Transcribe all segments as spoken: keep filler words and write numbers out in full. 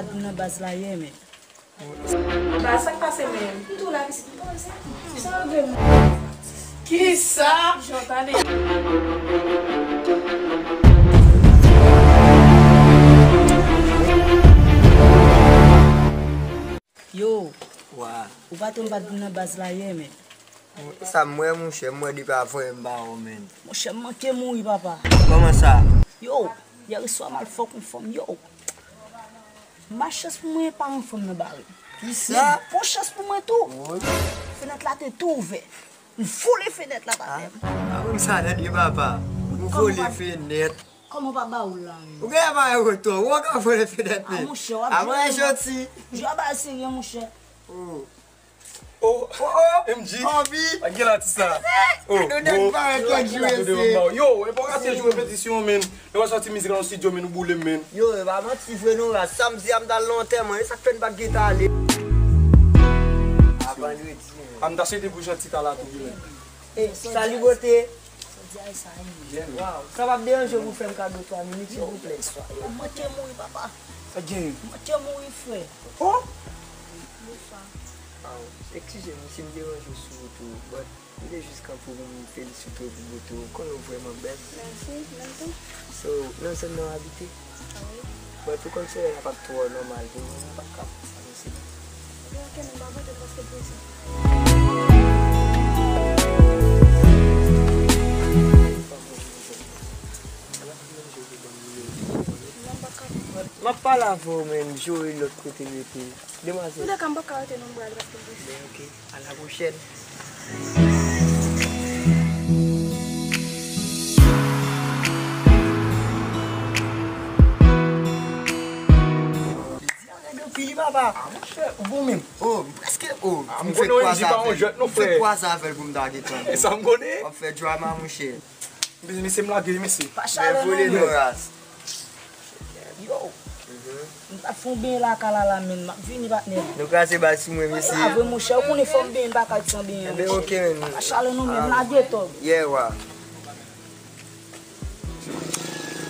Bat m nan baz la yè, men. Baz, sa k pase menm? M tou la, pitit, m poze. Sa yo gen m. Kisa? Jan tande. Yo, wa, ou pa t wè m pa t vin nan baz la yè, men. Sa m wè, monchè, m wè depi avan yè m pa wè w, men. Monchè, m manke mouri, papa. Kòman sa? Yo, yè swa m al fòk yon fanm, yo. Malchans pou mwen, pa yon fanm nan bare. Kisa? Men bon chans pou mwen tou. Woy. Fenèt la te tou ouvè. M vole fenèt la, pa tè m. A, a, menm sa, tande, papa. Ou vole fenèt. Kòman pa ba ou la, menm? Ou gen pa yon retou. Ou ka vole fenèt, men. A, monchè, w ap jwe. A, mwen jodi. Jwe a ba serye, monchè. Oh. Oh, oh, oh. M G. Anvi. Ak gen atis la. Oh, nou nèg parèt kèk jou ese. Yo, e pa w kase jou repetisyon, men. Nou va sòti mizik la nan estidyo, men nou boule, men. Yo, e pa manti vre non, ras. Samdi a m t al nan antèman, e sa k fè n pa t gentan ale. A vandredi, men. A m ta swete pou Jean Tita la tou, men. E, salut beauté. Sa di ay sa ye. Waw, sa p ap deranje w pou fè m kado twa minit, silvouplè? Yo, m manke mouri, papa. Sa gen? M manke mouri, frè. Oh! Bonswa. Aw, eskize m si m deranje w sou wout ou, but m te jis kanpe w pou m felisite w pou bote w. M konnen w vrèman bèl. Mèsi, menm tou. So, nan zòn nan w abite? Wi. But ou konn solèy la p ap twò nòmal pou mwen, mwen p ap ka fè sa, mèsi. Ebyen, oke, men m pa pote paske prese. M ap pale avè w, men Joe lòt kote l rete. Demwazèl. Antouka, m p ap ka rete nan bra l paske l prese. Ben, oke. À la prochaine. Anpil, papa. Ah, monchè, ou bon menm? Oh, m prèske, oh, m fèk kwaze avè l. M fèk kwaze avè l pou m ta gentan. E sa m konnen. W ap fè drama, monchè. Mesye, m lage, mesye. Pa chalè non, men. Yo. M t ap fè yon benyen lakay la la, men m ap vini, patnè. Nou kraze bal sou mwen, mesye. A vre, monchè, ou konnen fò m benyen, m pa ka san benyen. Enben, oke, men. Pa chalè non, men m lage tòg. Yeah, wa.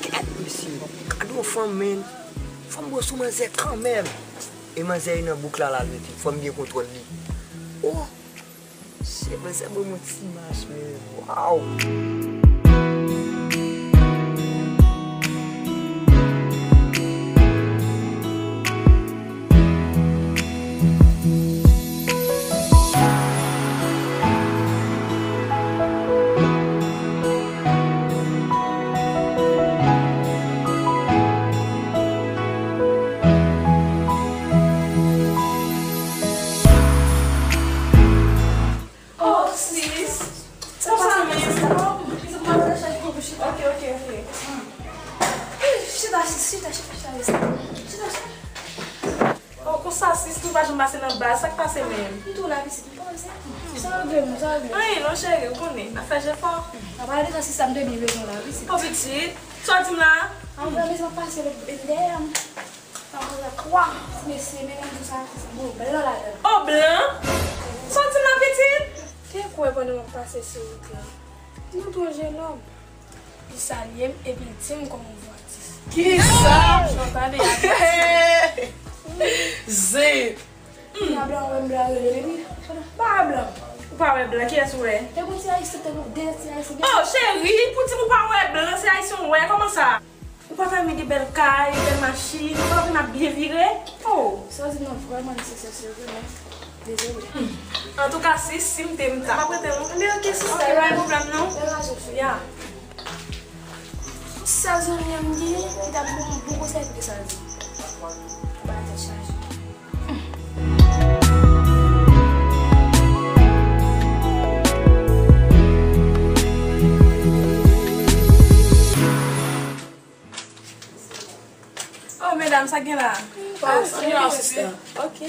Kèt, mesye. Gade yon fanm, men. Fanm gwo sou manzè kanmenm. E manzè nan bouk la, la, l mete. Fò m gen kontwòl li. Oh! Shit, men sa ban m yon ti mach, men. Waw! Oh, sis. Sa pase menm? Ok, ok, ok. Chita, sis, chita, chita, chita, sis. Chita, chita. Oh, konsa, sis, nou pa janm pase nan baz. Sa k pase menm? M tou la, pitit, m poze. Sa yo gen, sa yo gen. Anyen non, cheri, ou konnen. N ap fè jefò. Apa de sa, sis, sa m te byen bezwen la, pitit. Oh, pitit, sa w di m la? Anvan, men sa pase lòt bèl dèyè m. Sa pase kwa? Mesye, men menm tou sa, bon, blan ladan. Oh, blan? Sa w di m la, pitit? Te kwè pandan m ap pase sou wout la. Nou tou jennonm. Li salye m epi l di m kòman m vo atis. Kisa? Jan tande a. Zen. Kounya blan wè m blan rele li. Ba blan. Ou pa wè blan, kiyès ou wè? Te gon ti ayisyen, te gon de ti ayisyen. Oh, cheri, pou di m ou pa wè blan, se ayisyen w wè, kòman sa? Ou pa ta renmen gen bèl kay, bèl machin, ou pa ta renmen ap byen vire? Oh! Sa w di m nan vrèman nesesè, se vre, men dezole. Antouka, sis, si m te, m ta. M ap rete, non? Men oke, sis, pa gen pwoblèm, non. Ya. Sèl zanmi an m genyen, ki t ap ban m bon konsèy, koute sa l di. Ba tèt chaje. Oh, medam, sa gen la? Oh, sa gen la, sista. Ok.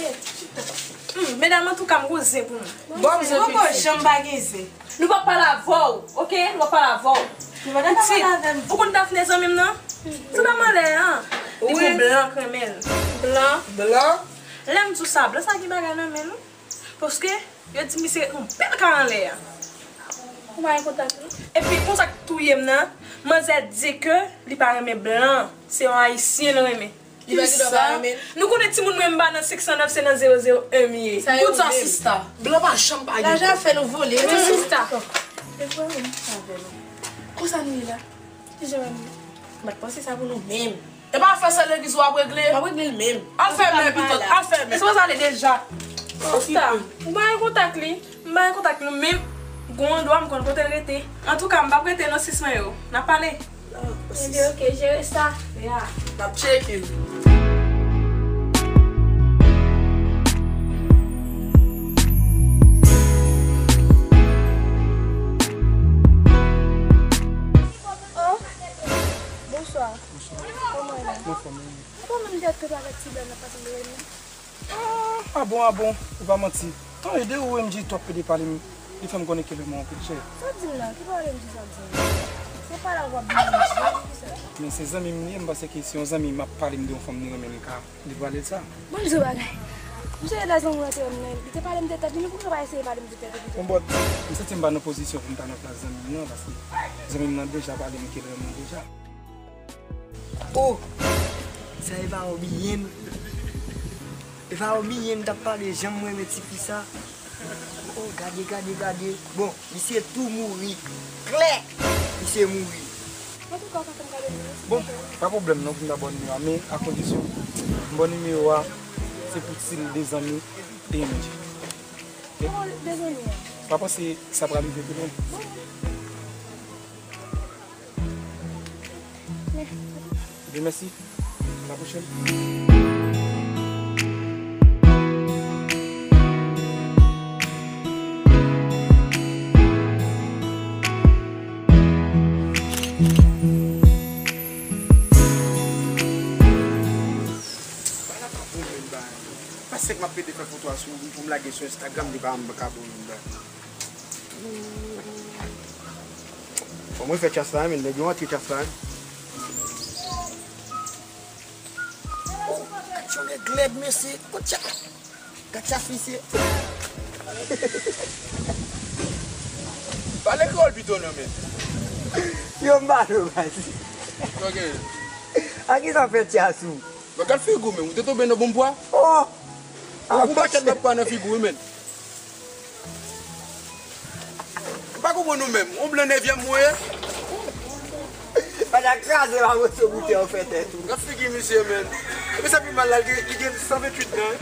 Hmm, medam, antouka, m gon zen pou nou. Bon, zen poko janm pa gen zen. Nou p ap pale avè w, ok? Nou p ap pale avè w. Nou pa ta pale avè m. Ou konn Dafne zanmi m nan? Se pa m anlè an. Li gon blan k renmen l. Blan? Blan? Lè m di w sa, blan sa gen bagay nan men l wi. Paske yo di misye ret yon bèl kay anlè a. Ou pa gen kontak li? Epi konsa k touye m nan, manzè di ke li pa renmen blan, se yon ayisyen l renmen. Li pa gen dwa pa renmen l. Nou konnen timoun mwen m pa nan senk san nèf, se nan zewo zewo en m ye. Kout sa, sista. Blan pa janm pa gen. Lajan ap fè nou vole. Men sista. Konsa nou ye la. Kijan nou ye? M pa t panse sa pou nou menm. E pa fè sa legliz w ap regle. M ap regle l menm. Al fèmen pito, al fèmen. Espas ale deja. Sista, ou pa gen kontak li? M pa gen kontak li menm. Gon dwa m konn kote l rete. Antouka, m p ap rete non sis mwen yo. N ap pale. Ebyen, oke, jere sa. Ya. N ap tcheke l. Oh, bonswa. Kòman w ye? Mwen fò, mwen. Ou pa menm dèyè tèt avèk ti blan nan pase dèyè nou? Ah, ah bon, ah bon, ou pa manti. Tan ede ou M J t ap pede pale m, li fè m konnen ke lè mwen anpil chè. Sa w di m la? Ki pale M J t ap di m? Se pale ak w ap di M J, ki sa? Men se zanmi m li ye, m panse ke se yon zanmi m ap pale m de yon fanm li renmen li ka li pale l sa. Bon, m di w bagay. M sonje lè zanmi w lan te wè m nan, li te pale m de tèt li, men poukisa w pa eseye pale m de tèt ou pito? Konpòt, m santi m pa nan pozisyon pou m ta nan plas zanmi m nan, paske zanmi m nan deja pale m ke l renmen m deja. Oh! Sa e pa Obiyen. E pa Obiyen t ap pale jan m renmen tifi sa. Oh, gade, gade, gade. Bon, misye tou mouri. Klè! Misye mouri. Antouka, ou ka fè m kado nimewo, silvouplè? Bon, pa pwoblèm non pou m ta ba w nimewo a, men a kondisyon m ba w nimewo a, se pou si l de zanmi e M J. Oke? Kòman de zanmi an? Pa panse sa pral rive tou non. Bon. Ebyen, mèsi. A la pwochèn. Bagay la pa bon menm, bagay. Pa sèk m ap pede fè foto a sou, pou m lage sou Instagram, li pa menm ka bon menm, bagay. Fò mwen fè chas la, men nèg yo antre chas la. Oh, gad yon nèg lèd, mesye. Kot chas? Gad chas misye. Pale kreyòl pito non, men. Yo, m pa nou, baz. Ok. A ki sa w fè chas ou? Bon, gad figi w menm, ou te tonbe nan bon pwa? Oh! Ou pa tèt nan pwa nan figi w, men. Ou pa konprann ou menm. Yon blan nèvyèm mwen ye. Pata kraze pa moso boutèy ou fè tèt ou. Gad figi misye, men. Epi sa pi mal la, li gen, li gen san venntuit dan, wi.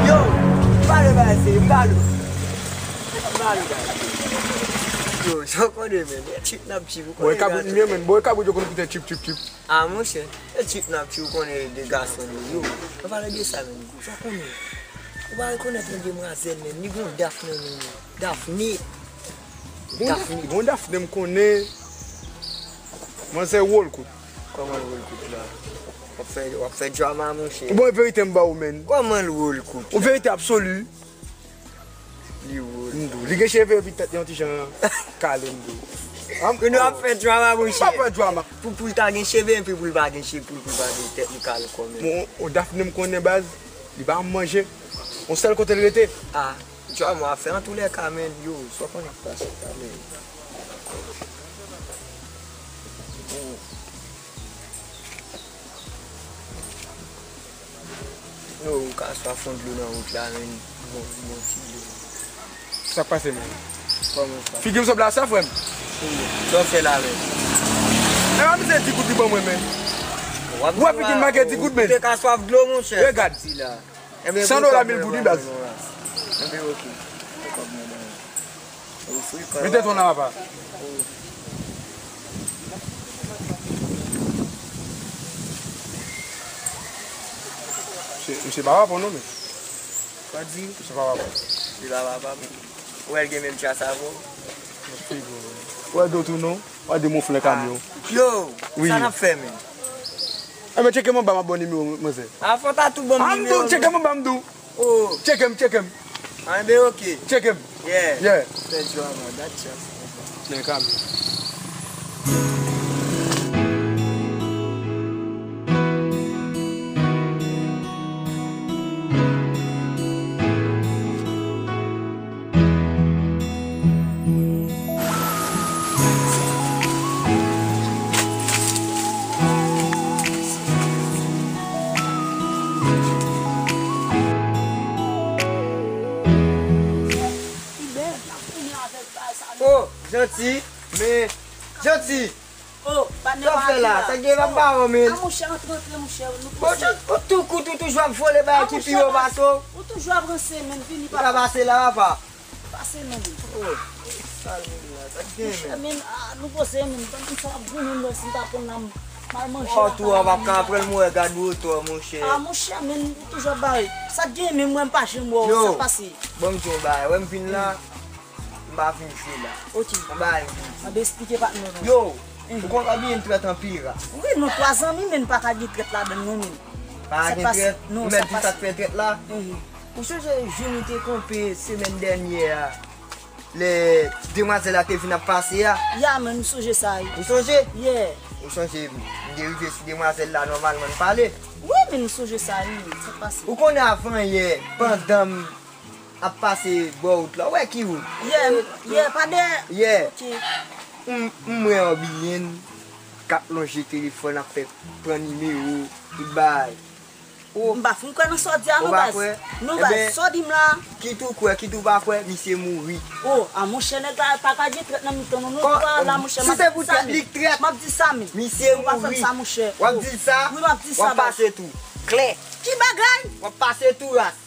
Yo, m pa le bagay serye, m pa le. M pa le bagay serye. Yo, sa w konnen, men. E chip n ap chip, ou konnen. Bon, e kabrit m ye, men. Bon, e kabrit yo konn koute chip, chip, chip. Ah, monchè, e chip n ap chip, ou konnen de gason nou yo. An palan de sa, men. Sa w konnen? Ou pa rekonèt yon demwazèl, men. Li gon daf nan men li. Dafne. Gon daf, Dafne. Gon dafne m konnen. Manzè wòl kout. Kòman l wòl kout la? W ap fè, w ap fè drama, monchè. Bon, e verite m ba ou, men. Kòman l wòl kout la? Yon verite absoli. Li wòl. M di w, li gen cheve epi tèt li yon ti jan kale, m di w. Kounye a w ap fè drama, monchè. M pa fè drama. Pou, pou l ta gen cheve, epi pou l pa gen cheve, pou l, pou l pa gen tèt, li kale kòmè. Bon, yon dafne m konnen baz, li pa janm manje. Yon sèl kote l rete. Ah. Djòl mwen ap fè antoulèka, men, yo, sa w konnen k pase talè. Yo, ou ka swaf yon dlo nan wout la, men, bon, bon ti dlo. Sa k pase, men? Kòman sa? Figi m sanble a sa, frè m. Sa w fè la, men? E pa misye di goud li ban mwen, men. Ou wè figi m make di goud, men. Ou te ka swaf dlo, monchè. Regad. San dola, mil goud, wi, baz. Enben, oke. Mete ton nan apa. Misye, misye pa papa w non, men. Sa di? Misye pa papa w. Li pa papa m. Ou wè l gen menm tras avè w? Ou wè do tou non? Ou wè de moflè kamyon. Yo, wi. Sa n ap fè, men? Enben, tcheke m anba, m ap ba w nimewo, manzè. A, fò w ta tou ban m nimewo. A, m di w, tcheke m anba, m di w. Oh. Tcheke m, tcheke m. Enben, oke. Tcheke m. Yeah. Yeah. Fè djòl, man. Dat chans. Nèg kamyon. Janti, men, Janti, Oh, pa sa w fè la? Sa gen pa ba w, men. Ah, monchè, antre, antre, monchè. Nou Bon, ou tou kout, ou toujou ap vole bagay ki pi wo pase w. Ou toujou ap ranse, men vini Ou ka pase la, papa. Pase, men. Oh, sal moun la, sa k gen, men. Men, ah, nou poze, men. Tann sa ap goumen, mwen, si m ta konn la, m al manje. Ò, tou, w ap ka aprann mwen gad wotè, monchè. Ah, monchè, men, ou toujou ap bare. Sa k gen, men, mwen, m pa janm wè w, sa k pase. Bon, m di w yon bagay, wè, m vin la. M pa vin jwe la. Ok. Yon bagay m vin di. Mwen eksplike patnè nou. Yo, ou konn konbyen trèt an pira? Wi, nou twa zanmi, men pa ka gen trèt ladan nou, men. Pa gen trèt? Ou mèt di sa k fè trèt la? Ou sonje jou nou te kanpe semèn dènyè a? Lè demwazèl la te vin ap pase a? Ya, men m sonje sa, wi. Ou sonje? Yeah. Ou sonje m te rive sou demwazèl la, nòmalman n pale. Wi, men m sonje sa, wi. Sa k pase? Ou konnen avan yè, pandan m ap pase bò wout la. Ou wè ki wout? Yeah, yeah, pa dèyè. Yeah. Ok. M m wè Obiyen k ap lonje telefòn, ap fè pran nimewo, tout bagay. M pa fin kwè nan sa w di a, non, baz. Non, baz, sa w di m la. Kit ou kwè, kit ou pa kwè, misye mouri. Oh, a monchè, nèg la pa ka gen trèt nan mitan nou, non. Nou pa la, monchè, si se pou trèt, li trèt. M ap di sa, men. Misye mouri. W ap di l sa, w ap pase tou. Klè. Ki bagay? W ap pase tou, ras.